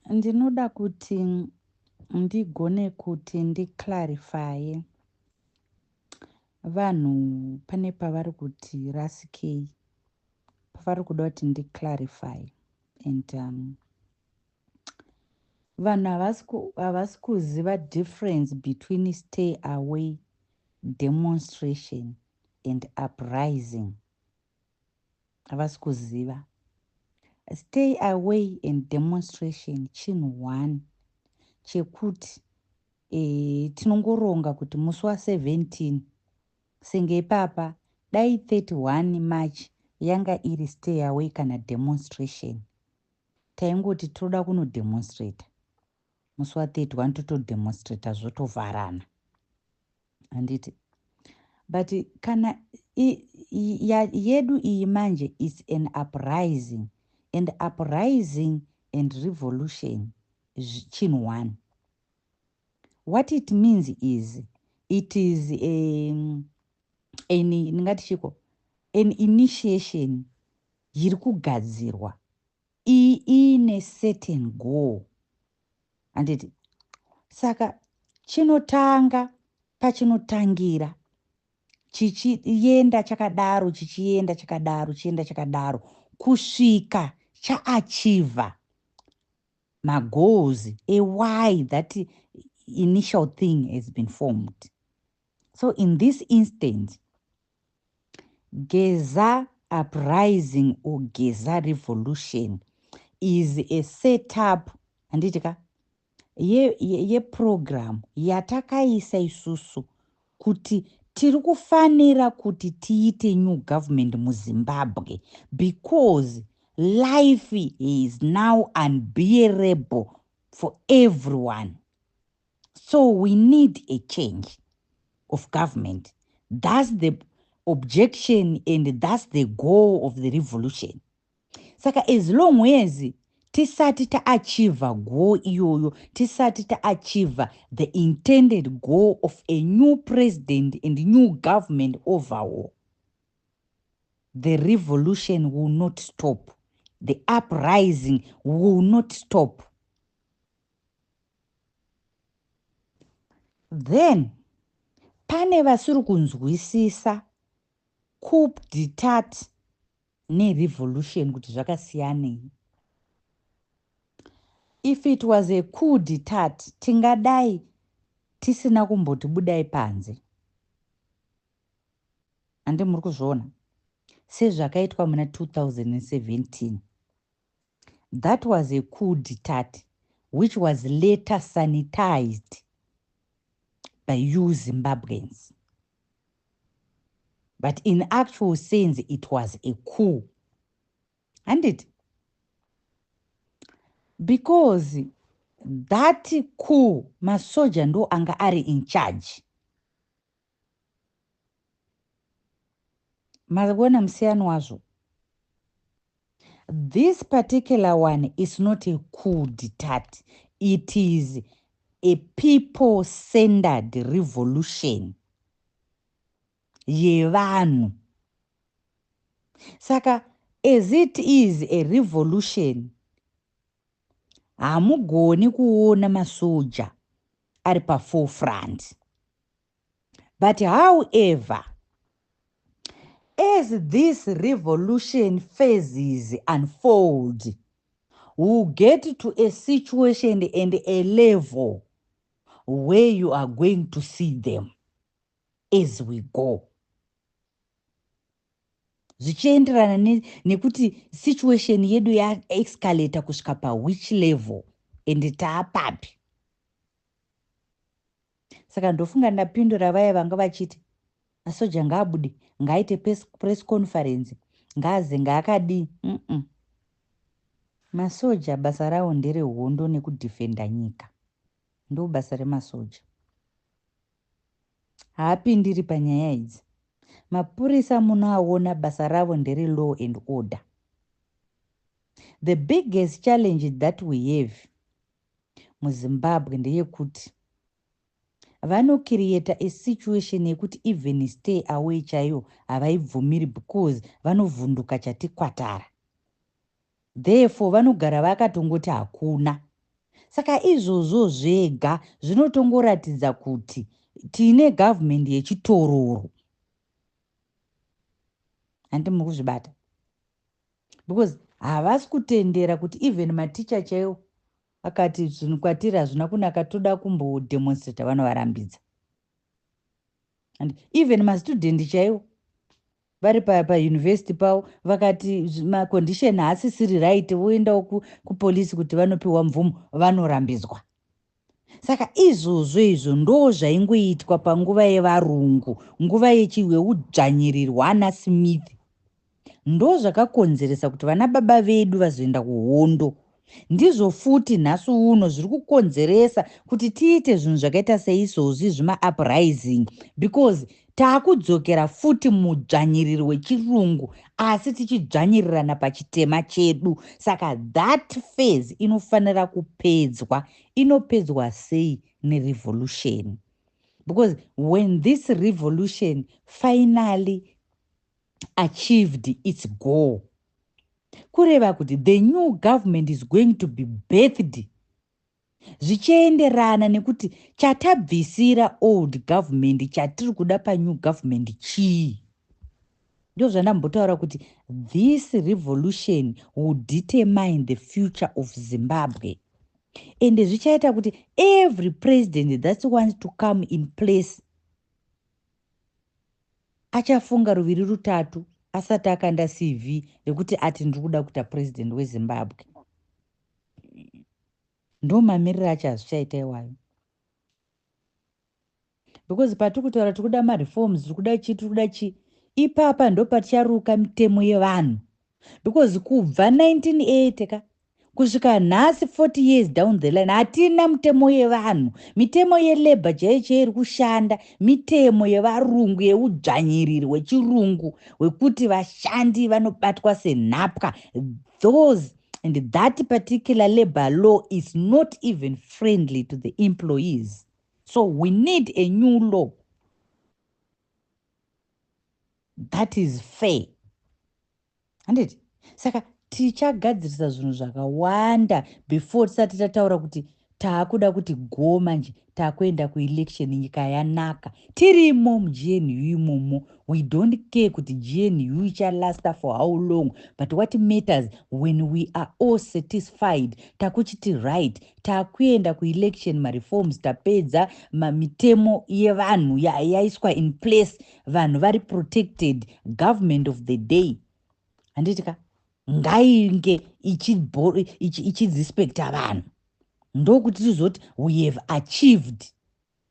Ndinoda kuti ndigone kuti ndiclarifye vanhu pane pavari kuti rasikei, pavari kuda kuti ndiclarify and vanhu havasi kuziva difference between stay away, demonstration and uprising. Havasi kuziva. Stay away and demonstration chinhu one chekuti tinongoronga kuti musi wa17 senge ipapa, dai 31 March yanga iri stay away kana demonstration, taingoti toda kunodemonstrata musi wa31, totodemonstrata, zvotovharana, handiti? But kana yedu iyi manje is an uprising, and uprising and revolution chinhu one. What it means is it is an, ndingati chiko, an initiation yiri kugadzirwa iine certain goal, handiti? Saka chinotanga pachinotangira, chichienda chakadaro, chichienda chakadaro, chienda chakadaro, kusvika chaachieva magoals ewhy that initial thing has been formed. So in this instance, Geza uprising or Geza revolution is a setup, handiti ka, yeprogram yatakaisa isusu kuti tiri kufanira kuti tiite new government muZimbabwe because life is now unbearable for everyone, so we need a change of government. That's the objection and that's the goal of the revolution. Saka as long as tisati taachieva goal iyoyo, tisati taachieva the intended goal of a new president and new government overall, the revolution will not stop, the uprising will not stop. Then pane vasiri kunzwisisa coup d'etat nerevolution kuti zvakasiyanei. If it was a coup d'etat, tingadai tisina kumboti budai panze, handi muri kuzviona sezvakaitwa muna 2017? That was a coup d'etat which was later sanitized by you Zimbabweans, but in actual sense it was a coup, handiti? Because that coup, masoja ndo anga ari in charge. Maona musiyano wazvo? This particular one is not a coup d'etat, it is a people centered revolution yevanhu. Saka as it is a revolution, hamugoni kuona masoja ari paforefront. But however, as this revolution phases unfold, we'll get to a situation and a level where you are going to see them as we go, zvichienderana nekuti situation yedu yaescalata kusvika pawhich level and taapapi. Saka ndofunga ndapindura vaya vanga vachiti masoja ngaabude, ngaaite press conference, ngaaze ngaakadii. Masoja basa rawo nderehondo nekudhifenda nyika, ndo basa remasoja, haapindiri panyaya idzi. Mapurisa munoaona, basa ravo ndere law and order. The biggest challenge that we have muZimbabwe ndeyekuti vanocreata a situation yekuti even stay away chaiyo havaibvumiri because vanovhunduka chatikwatara. Therefore vanogara vakatongoti hakuna. Saka izvozvo zvega zvinotongoratidza kuti tine gavhumendi yechitororo. Handi muri kuzvibata? Because havasi kutendera kuti even maticha chaiwo akati zvinhu kwatiri hazvina kunaka, toda kumbodemonstrata, vanovarambidza. And even mastudent chaiwo vari pauniversity pavo vakati macondition haasisiri right, voendawo kupolisi kuti vanopiwa mvumo, vanorambidzwa. Saka izvozvo izvo ndo zvaingoitwa panguva yevarungu, nguva yeudzvanyirirwa ana Smith. Ndo zvakakonzeresa kuti vana baba vedu vazoenda kuhondo. Ndizvo futi nhasi uno zviri kukonzeresa kuti tiite zvinhu zvakaita seizvozvi zvimauprising, because taakudzokera futi mudzvanyiriri wechirungu, asi tichidzvanyirirana pachitema chedu. Saka that phase inofanira kupedzwa. Inopedzwa sei? Nerevolution. Because when this revolution finally achieved its goal, kureva kuti the new government is going to be birthed zvichienderana nekuti chatabvisira old government, chatiri kuda panew government chii. Ndo zvandambotaura kuti this revolution will determine the future of Zimbabwe, ende zvichaita kuti every president that wants to come in place achafunga ruviri rutatu asati akanda CV rekuti ati ndiri kuda kuita president weZimbabwe. Ndo mamiriro acho azvichaita iwayo, because patiri kutaura tiri kuda mareforms, tiri kuda chii, tiri kuda chii, ipapa ndo paticharuka mitemo yevanhu. Because kubva 1980 ka kusvika nhasi, 40 years down the line, hatina mitemo yevanhu. Mitemo yelabour chaiyo chaiyo iri kushanda mitemo yevarungu, yeudzvanyiriri hwechirungu, hwekuti vashandi vanobatwa senhapwa. Those and that particular labor law is not even friendly to the employees, so we need a new law that is fair, handiti? Saka tichagadzirisa zvinhu zvakawanda before tisati tataura kuti taakuda kuti go manje, taakuenda kuelection. Nyika yanaka, tirimo muGNU imomo. We don't care kuti GNU ichalasta for how long, but what matters, when we are all satisfied, takuchiti right, taakuenda kuelection, mareforms tapedza, mitemo yevanhu yaiswa in place, vanhu vari protected, government of the day, handiti ka, ngainge ichirespecta vanhu. Ndokuti tizoti we have achieved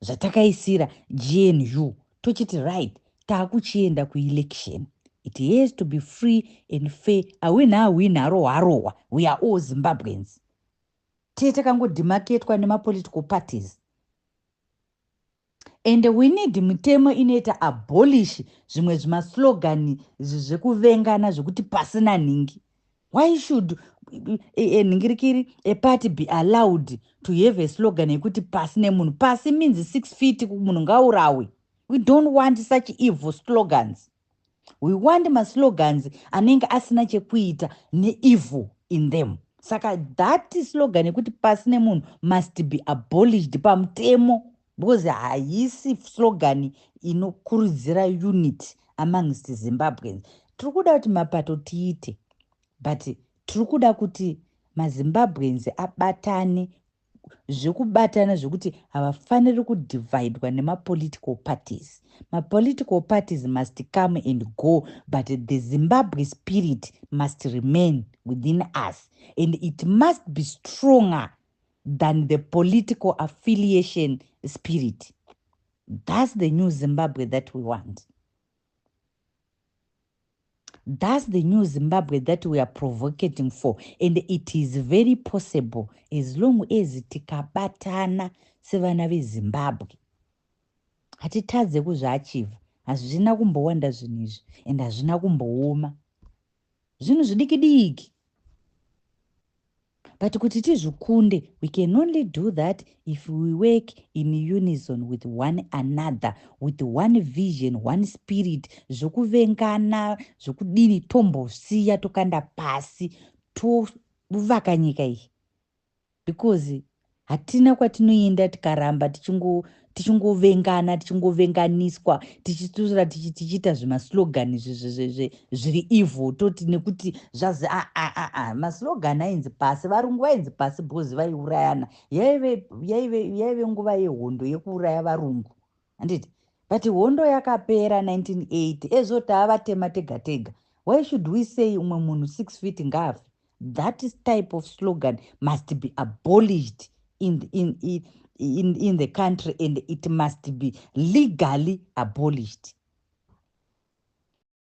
zvatakaisira GNU. Tochiti right, taakuchienda kuelection. It has to be free and fair. Awina awina, arohwa arohwa. We are all Zimbabweans. Tiye takangodemarcatwa nemapolitical parties, and we need mitemo inoita abolish zvimwe zvimaslogan zvekuvengana, zvekuti pasina nhingi. Why should nhingirikiri a party be allowed to have a slogan yekuti pasi nemunhu? Pasi means 6 feet, munhu ngaurawe. We don't want such evil slogans. We want maslogans anenge asina chekuita neevil in them. Saka that slogan yekuti pasi nemunhu must be abolished pamutemo, because haisi slogan inokurudzira unity amongst Zimbabweans. Tiri kuda kuti mapato tiite, but tiri kuda kuti maZimbabweans abatane zvekubatana, zvekuti havafaniri kudivhaidwa nemapolitical parties. Mapolitical parties must come and go, but the Zimbabwe spirit must remain within us, and it must be stronger than the political affiliation spirit. That's the new Zimbabwe that we want. That's the new Zimbabwe that we are provocating for, and it is very possible as long as tikabatana sevana veZimbabwe. Hatitadze kuzviachieva. Hazvina kumbowanda zvinhu izvi, and hazvina kumbooma, zvinhu zvidiki diki, but kuti tizvikunde, we can only do that if we work in unison with one another, with one vision, one spirit. Zvokuvengana, zvokudini, tombosiya, tokanda pasi, tovaka nyika iyi, because Hatina kwatinoenda tikaramba tichingovengana, tichingovenganiswa, tichitura, tichiita zvimaslogan zviri evil. Toti nekuti zvazi aa maslogan ainzi pasi varungu, vainzi pasi because vaiurayana. Yaive nguva yehondo yekuuraya varungu, handiti? But hondo yakapera 1980. Ezvo taavatema tega tega. Why should we say umwe munhu 6 feet ngaafe? That type of slogan must be abolished in the country, and it must be legally abolished.